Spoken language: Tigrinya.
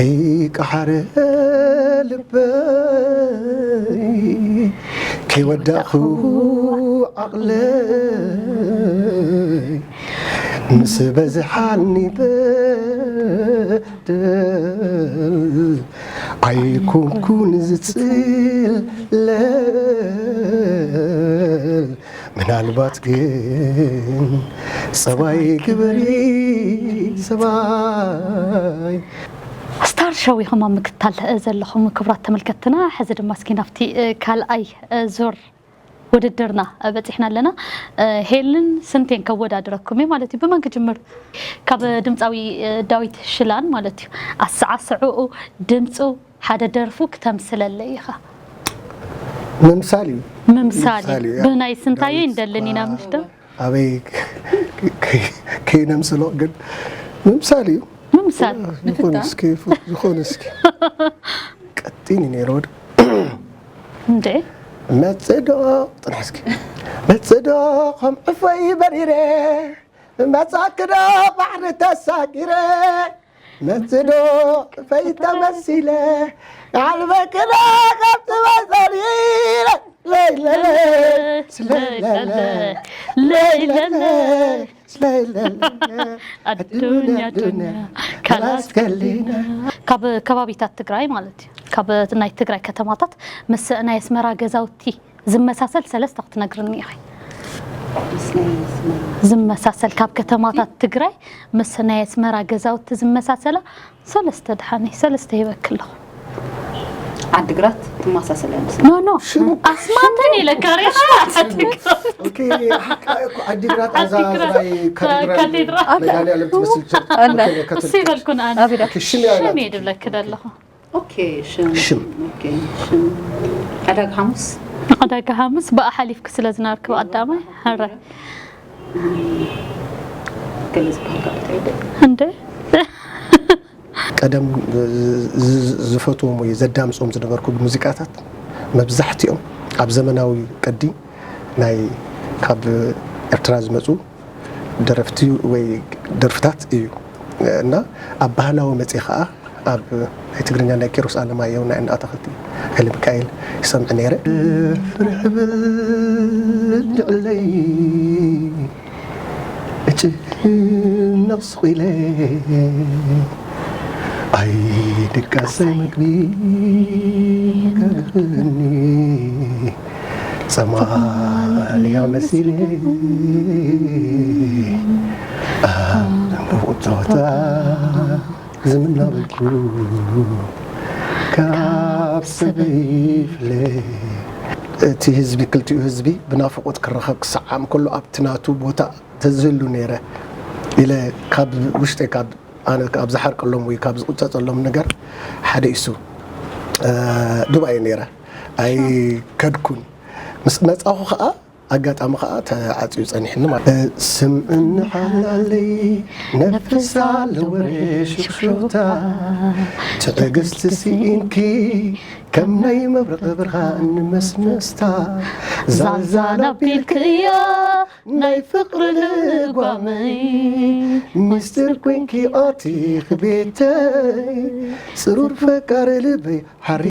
ከይቀሓረ ልበይ ከይወዳእኹ ዓቕለይ ምስ በዝሓኒ በደል ኣይኮንኩን ዝጽለል ምናልባት ግን ጸባይ ግበሪ ሰባይ ስታር ሾው ኢኹም ኣብ ምክትታል ዘለኹም ክቡራት ተመልከትና። ሕዚ ድማ እስኪ ናብቲ ካልኣይ ዙር ውድድርና በፂሕና ኣለና። ሄልን ስንቴን ከወዳድረኩም እየ ማለት እዩ። ብመን ክጅምር? ካብ ድምፃዊ ዳዊት ሽላን ማለት እዩ። ኣሰዓስዕኡ፣ ድምፁ፣ ሓደ ደርፉ ክተምስለለይ ኢኻ። ምምሳል እዩ። ምምሳል እዩ። ብናይ ስንታየይ እንደልን ኢና ምሽዶ? ኣበይ ከይነምስሎ ግን ምምሳል እዩ። ምምሳል ዝኾነ እስኪ ዝኾነ እስኪ ቀጢን እዩ ነይሩ ወድ እንዴ መፅዶ ጥራሕ እስኪ መፅዶ ከም ዕፈይ በሪረ መፃክዶ ባሕሪ ተሳጊረ መፅዶ ዕፈይ ተመሲለ ዓልበክዶ ካብቲ መፀሪ ለይለለ ስለይለለ ለይለለ ስለይለለ ኣዱኛ ኣዱኛ ካላስ ከሊና ካብ ከባቢታት ትግራይ ማለት እዩ። ካብ ናይ ትግራይ ከተማታት ምስ ናይ ኣስመራ ገዛውቲ ዝመሳሰል ሰለስተ ክትነግርኒ ኢኺ። ዝመሳሰል ካብ ከተማታት ትግራይ ምስ ናይ ኣስመራ ገዛውቲ ዝመሳሰላ ሰለስተ ድሓኒ ሰለስተ ሂበኪ ኣለኹ። ዓድግራት ትመሳሰል እያ ምስ ኖ ኖ ኣስማተን ኢለካ ሬሽ ኦኬ ሓቃ እኮ ዓዲግራት ኣዛ ዓዲግራት ናይ ካቴድራል ካቴድራል መድኃኒዓለም ትመስል ቸርች ኣላ። ኦኬ፣ ካቶሊክ እሱ ይበልኩን ኣነ ኣብ ኢዳ። ሽም እያ ሽም ናት። እየ ድብለኪ ዘለኹ። ኦኬ ሽም ሽም። ኦኬ ሽም ዕዳጋ ሓሙስ ዕዳጋ ሓሙስ ብኣ ሓሊፍኪ ስለ ዝነበርኪ ብቐዳማይ ሕራይ ገለ ዝበሃል ካልእ እንታይ ይበል? እንደ ቀደም ዝ- ዝ- ዝፈትዎም ወይ ዘዳምፆም ዝነበርኩ ሙዚቃታት መብዛሕትኦም ኣብ ዘመናዊ ቅዲ ናይ ካብ ኤርትራ ዝመፁ ደረፍቲ ወይ ደርፍታት እዩ እና ኣብ ባህላዊ መፂ ከዓ ኣብ ናይ ትግርኛ ናይ ኪሮስ ኣለማየሁ ናይ እንዳ ኣታኽልቲ ኃይለ ሚካኤል ይሰምዕ ነይረ ፍርሕ ብል ልዕለይ እጭነቕ ስቕ ኢለ ኣይድቃሰ ምግቢ ከግኒ ጸማልያ መሲለ ኣብ ጸወታ ዝምናበልኩ ካብ ሰበይ ፍለ እቲ ህዝቢ ክልቲኡ ህዝቢ ብናፍቆት ክረኸብ ክሰዓም ከሎ ኣብቲ ናቱ ቦታ ተዝህሉ ነይረ ኢለ ካብ ውሽጠይ ካብ ኣነ ካብ ዝሓርቀሎም ወይ ካብ ዝቁጸጸሎም ነገር ሓደ እሱ እ፣ ዱባይ ነይረ ኣይከድኩን ምስ መጻኹ ከዓ ኣጋጣሚ ከዓ ተዓፅዩ ፀኒሕኒ ማለት ስምዕኒ ሓላለይ ነፍሳ ለወረ ሽክሹክታ ትዕግስቲ ስኢንኪ ከም ናይ መብረቕ ብርሃን መስመስታ ዛልዛል ኣቢልክያ ናይ ፍቕሪ ልጓመይ ሚስጥር ኮንኪ ኣቲኺ ቤተይ ፅሩር ፈቃሪ ልበይ ሓሪ